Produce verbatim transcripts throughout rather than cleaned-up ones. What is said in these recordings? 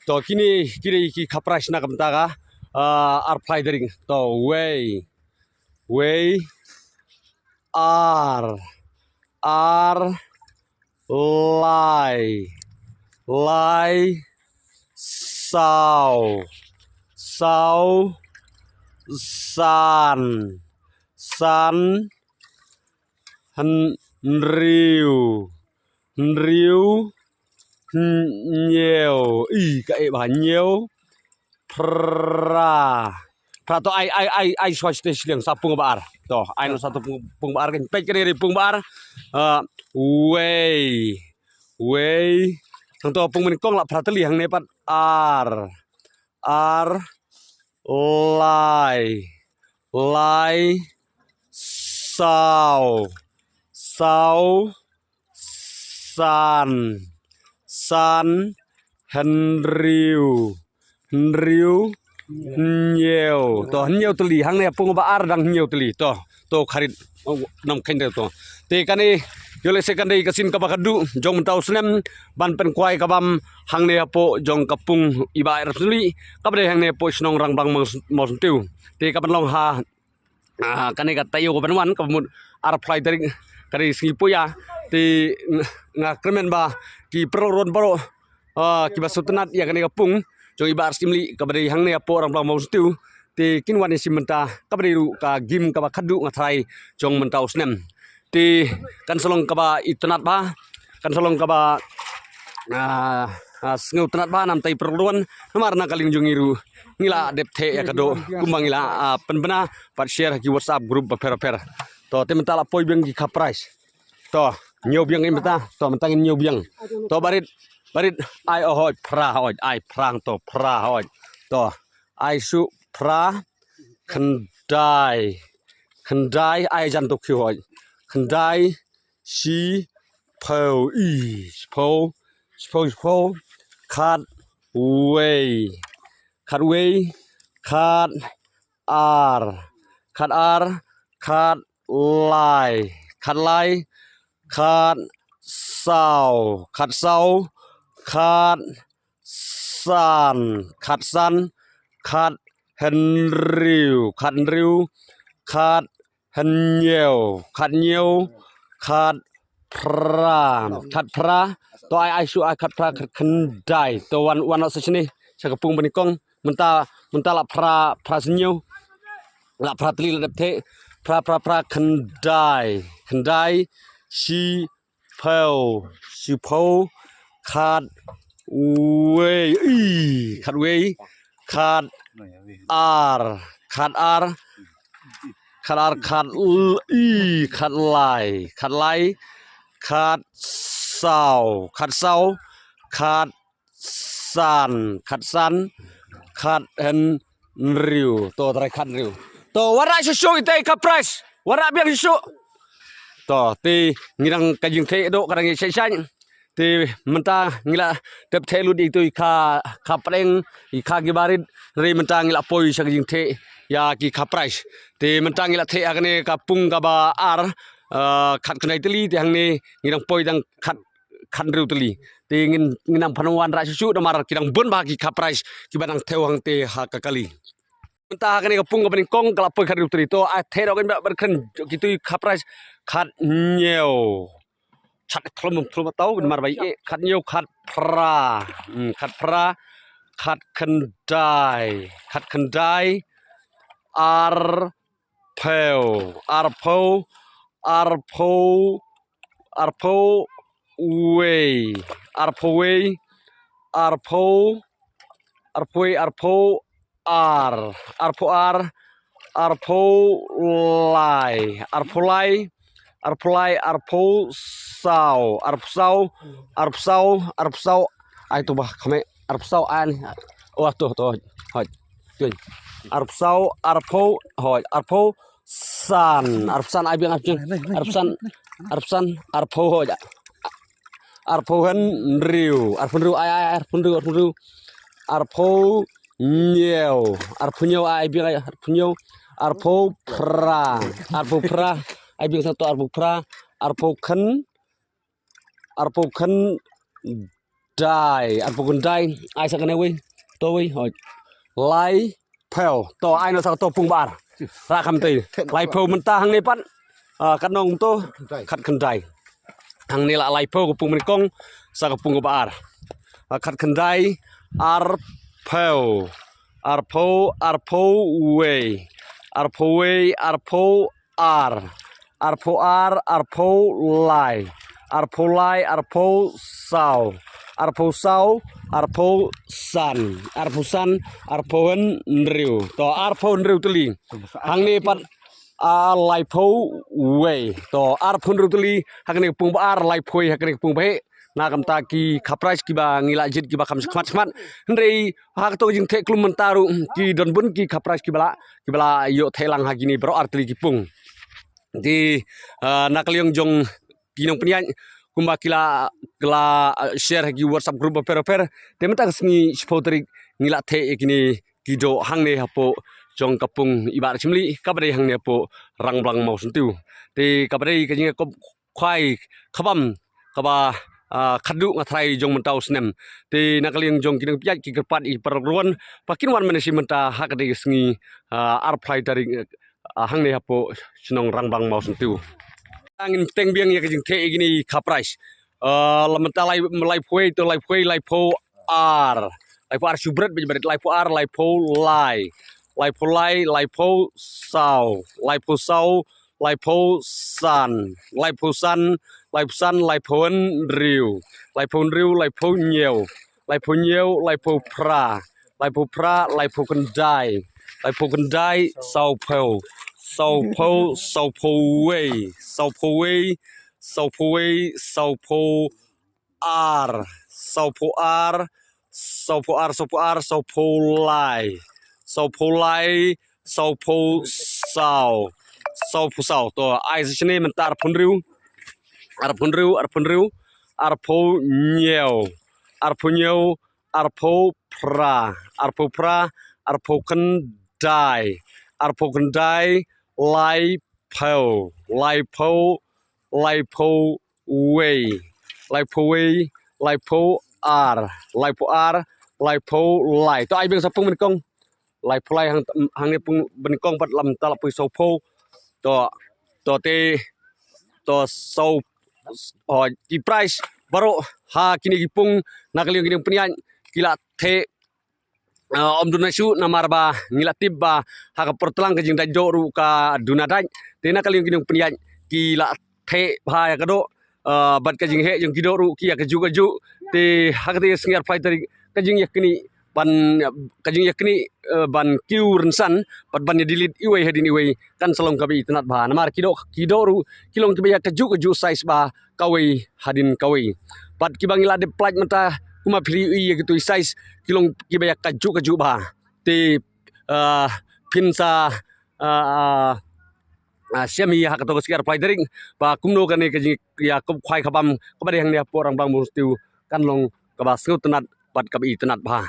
To kine kine ki khaprai shna kam ta ka, ah, ar phai dering. To wei, wei, ar, ar, lai, lai, saw, saw, san, san, hynriew, hynriew, hynñiew. I ka e ba hynñiew. Phra. Phra to ai ai ai ai shuwa shuwa shiliang sa pung ba ar. To ai no sa to pung, pung ba ar kan peit kan ri pung ba ar. Ah, wei. Wei. Hang to pung men kong la phra teli hang ne pat ar. Ar. Lai. Lai. Saw. Saw. San. San. Hynriew. Hynriew. Hynñiew. To hynñiew teli hang ne pung ba ar dang hynñiew teli. To. To kharit. Oh, nam khain de to. Te kane yo le se kan dei ka sin kaba khadduh jong mynta u snem ban pynkwai ka bam hang ne hapoh jong ka pung i ba rap suli kaba dei hang ne hapoh shnong Rangblang Mawsyntiu. Te ka ban long ha, ah, kane ka taïew ka ban wan ka mut ar phai tarik ka dei sngi puya. Te nga kyrmen ba ki paralok ruh baroh, ah, kiba sngewtynnat ïa kane ka pung jong i ba rap suli kaba dei hang ne hapoh Rangblang Mawsyntiu. Te kin wan ïa shi mynta kaba dei ruh ka gim kaba khadduh nga tharai jong mynta u snem. Te kan sa long kaba itynnat ba kan sa long kaba, ah, ah, sngewtynnat ba nam tai pyrlon namar na ka liang jong ngi ruh ngi la dep theh ïa ka doh kumba ngi la, ah, pynbna pat share ha ki WhatsApp group bapher bapher. To te mynta la poi biang ki khaprai. To ñiew biang mynta. To mynta ngin ñiew biang. To barit barit ai o hoj phra hoj ai phra to phra hoj. To ai shu phra khyndai. Khyndai ai jan to khiew hoj. Khyndai shiphew i shiphew shiphew shiphew khatwei. Khatwei khat ar khat ar khat lai khat lai khat saw khat saw khat san khat san khat hynriew khat hynriew khat hynñiew khat hynñiew khat phra khat phra. To ai ai shu ai khat phra khat khyndai. To wan wan sa shini sa ka pung bani kong mynta mynta la phra phra hynñiew la phra teli la dep theh phra phra phra khyndai khyndai shi phew shiphew khatwei i khatwei khat ar khat ar khat ar khat l- i khat lai khat lai khat saw khat saw khat san khat san khat hynriew. To trai khat hynriew. To wara shishu ite ka prize wara biang shishu. To te ngi dang ka jingtheh doh ka dang ïa shai shai. Te mynta ngi la dep theh lut ito i kha kha pdeng i kha ki barit. Re mynta ngi la poi sha ka jingtheh ïa ki kha prize. Te mynta ngi la theh ha kane ka pung kaba ar, eh, khat khyndai tylli te hangne ngi dang poi dang khat khat hynriew tylli. Te ngin ngin nang phan wan ra shu shu namar ki dang bun ba ki kha prize kiba dang thew hangte ha ka kali. Mynta ha kane ka pung kaba nyngkong ka la poi khat hynriew tylli. To ai theh dok ba ban kren kitu kha prize khat hynñiew. Chat thlum thlum tau namar ba i khat hynñiew khat phra. Hmm, khat phra khat khyndai khat khyndai ar phew, arphew, arphew, arphew wei, arphew wei, arphew, arphew wei, arphew ar, arphew ar, arphew lai, arphew lai, arphew lai, arphew saw, arphew saw, arphew saw, arphew saw. Ai tu bah kame arphew saw ani. Oh tu tu hoi. Tun. Arphew saw, arphew, hoi, arphew san, arphew san ai biang arphew san, arphew san, arphew san, arphew hoi. Arphew hynriew, arphew hynriew ai ai arphew hynriew, arphew hynriew. Arphew hynñiew, arphew hynñiew ai biang ai arphew hynñiew. Arphew phra, arphew phra ai biang sa to arphew phra. Arphew khyn, arphew khyn khyndai, arphew khyndai. Ai sa kane wei. To wei, hoi. Laiphew. To ai noh sa to pung ba ar. Rah kham te. Laiphew mynta hangne pat. Ah, katno to? Khyndai. Khatkhyndai. Hangne la laiphew ka pung banyngkong sa ka pung ba ar. Ah, khatkhyndai, arphew. Arphew, arphew wei. Arphew wei, arphew ar. Arphew ar, arphew lai. Arphew lai, arphew saw. Arphew saw, arphew san. Arphew san, arphew hynriew. To arphew hynriew tylli. Hangne pat, ah, laiphew wei. To arphew hynriew tylli ha kane ka pung ba ar, laiphew wei ha kane ka pung ba heh. Na ka bynta ki ka prize kiba ngi la jied kiba kham shakhmat shakhmat. Hynrei ha kato ka jingtheh klum mynta ruh ki don bun ki ka prize kiba la, kiba la ïoh theh lang ha kine baroh ar tylli ki pung. Te, ah, na ka liang jong ki nongpynïaid kumba ki la, ki la, ah, share ha ki WhatsApp group bapher bapher. Te mynta ka sngi shiphew tarik ngi la theh ïa kine ki doh hangne hapoh jong ka pung i Bah Shimli, kaba dei hangne hapoh Rangblang Mawsyntiew. Te kaba dei ka jingïakob khwai khabam kaba, ah, khatduh nga tharai jong mynta u snem. Te na ka liang jong ki nongpynïaid ki kyrpad ïa ki paralok ruh ba kin wan mynne shi mynta ha kane ka sngi, ah, arphew lai tarik, ah, hangne hapoh shnong Rangblang Mawsyntiew. Ngin bteng biang ïa ka jingtheh ïa kine ka prize. Ah, la mynta lai, laiphew wei to laiphew wei, laiphew ar. Laiphew ar shu bret bret bret, laiphew ar, laiphew lai. Laiphew lai, laiphew saw. Laiphew saw, laiphew san. Laiphew san, laiphew san, laiphew hynriew. Laiphew hynriew, laiphew hynñiew. Laiphew hynñiew, laiphew phra. Laiphew phra, laiphew khyndai. Laiphew khyndai, sawphew. Sawphew, sawphew wei. Sawphew wei, sawphew wei, sawphew ar, sawphew ar, sawphew ar, sawphew ar, sawphew lai, sawphew lai, sawphew saw, sawphew saw. To ai sa shane mynta arphew hynriew, arphew hynriew, arphew hynriew, arphew hynñiew, arphew hynñiew, arphew phra, arphew phra, arphew khyndai, arphew khyndai, laiphew, laiphew, laiphew wei, laiphew wei, laiphew ar, laiphew ar, laiphew lai. To ai biang sa pung banyngkong. Laiphew lai hang, hangne pung banyngkong pat la mynta la poi sawphew. To, to te, to saw, oh, ki prize baroh ha kine ki pung na ka liang ki nongpynïaid ki la theh, ah, ym duna shuh namar ba ngi la tip ba ha ka por tlang ka jingdait doh ruh ka duna dait. Te na ka liang ki nongpynïaid ki la theh bha ïa ka doh, ah, bad ka jingheh jong ki doh ruh ki ïa kajuh kajuh. Te ha kata ka sngi arphew lai tarik ka jingïaknieh ban, ka jingïaknieh, eh, ban kiew rynsan bad ban ïa delete iwei hadien iwei kan sa long kaba itynnad bha namar ki doh, ki doh ruh ki long kiba ïa kajuh kajuh size bha kawei hadien kawei. Bad kiba ngi la dep pynlait mynta kumba phi ïohi ïa kito ki size ki long kiba ïa kajuh kajuh bha. Te, ah, phin sa, ah, ah, ah, shem hi ha kato ka sngi arphew lai tarik ba kumno kane ka jingïakob khwai khabam kaba dei hangne hapoh Rangblang Mawsyntiew kan long kaba sngewtynnad bad kaba itynnad bha.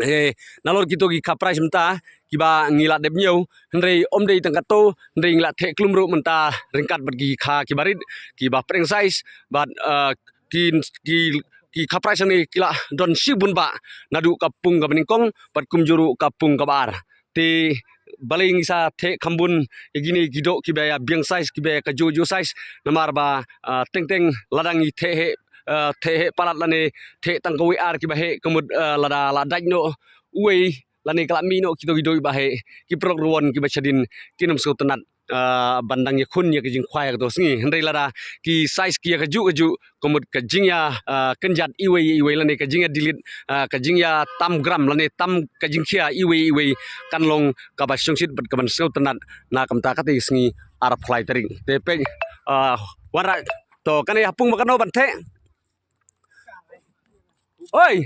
Eh, nalor kito ki ka prize mynta kiba ngi la dep ñiew, hynrei ym dei tang kato, hynrei ngi la theh klum ruh mynta ryngkat bad ki ka kiba rit, kiba pyrshang size bad, eh, ki, ki, ki ka prize ne ki la don shibun bah naduh ka pung kaba nyngkong bad kumjuh ruh ka pung kaba ar. Te balei ngi sa theh khambun ïa kine ki doh kiba ïa biang size, kiba ïa kajuh juh size, namar ba, ah, teng teng lada ngi theh heh, ah, theh heh palat lane theh tang kawei ar kiba heh ka mut, ah, lada la dait noh uwei lane ka la mih noh kito ki doh ba heh, ki paralok ruh kiba shadien kin ym sngewtynnad, ah, ban dang ïakhun ïa ka jingkhwai ha kato ka sngi. Hynrei lada ki size ki ïa kajuh kajuh ka mut ka jingïa, ah, kynjat iwei ïa iwei lane ka jingïa delete, ah, ka jingïa tam gram lane tam ka jingkhia iwei ïa iwei kan long kaba shongshit bad kaban sngewtynnad na ka bynta kata ka sngi arphew lai tarik. Te peit, ah, wanrah to kane ha pung ba kano ban theh. Oi.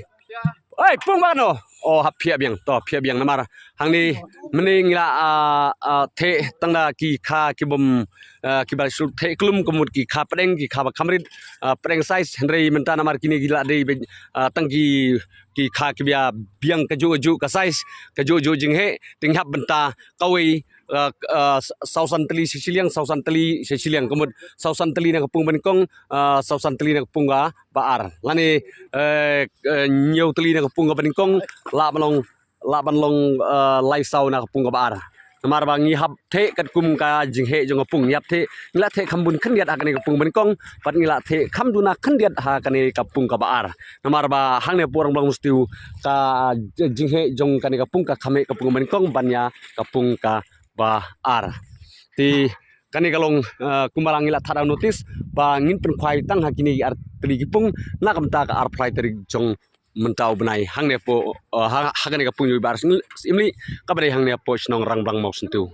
Oi, pung ba kano. O, hap phiah biang, to phiah biang namar hangne mynne ngi la, ah, ah, theh tang da ki kha ki bym, ah, ki ba shu theh klum, ka mut ki kha pdeng, ki kha ba kham rit, ah, pdeng size, hynrei mynta namar kine ki la dei ba, ah, tang ki, ki kha ki ba biang kajuh kajuh ka size, kajuh kajuh jingheh, te ngi hap bynta kawei, ah, ah, saw san tylli shi shiliang, saw san tylli shi shiliang, ka mut saw san tylli na ka pung banyngkong, ah, saw san tylli na ka pung kaba ar. Lane, eh, eh, hynñiew tylli na ka pung kaba nyngkong, lah ban long, lah ban long, eh, lai saw na ka pung kaba ar. Namar ba ngi hap theh katkum ka jingheh jong ka pung, ngi hap theh, ngi la theh kham bun khyndiat ha kane ka pung banyngkong, bad ngi la theh kham duna khyndiat ha kane ka pung kaba ar. Namar ba hangne hapoh Rangblang Mynsiew ka jingheh jong kane ka pung ka kham heh ka pung banyngkong ban ïa ka pung kaba ar. Te kane ka long, eh, kumba la ngi la thad ha u notice ba ngin pynkhwai tang ha kine ki ar tylli ki pung na ka bynta ka arphew lai tarik jong mynta u bnai hangne hapoh, eh, ha, ha kane ka pung ïoh ba ar Syiem Lih kaba dei hangne hapoh shnong Rangblang Mawsyntu.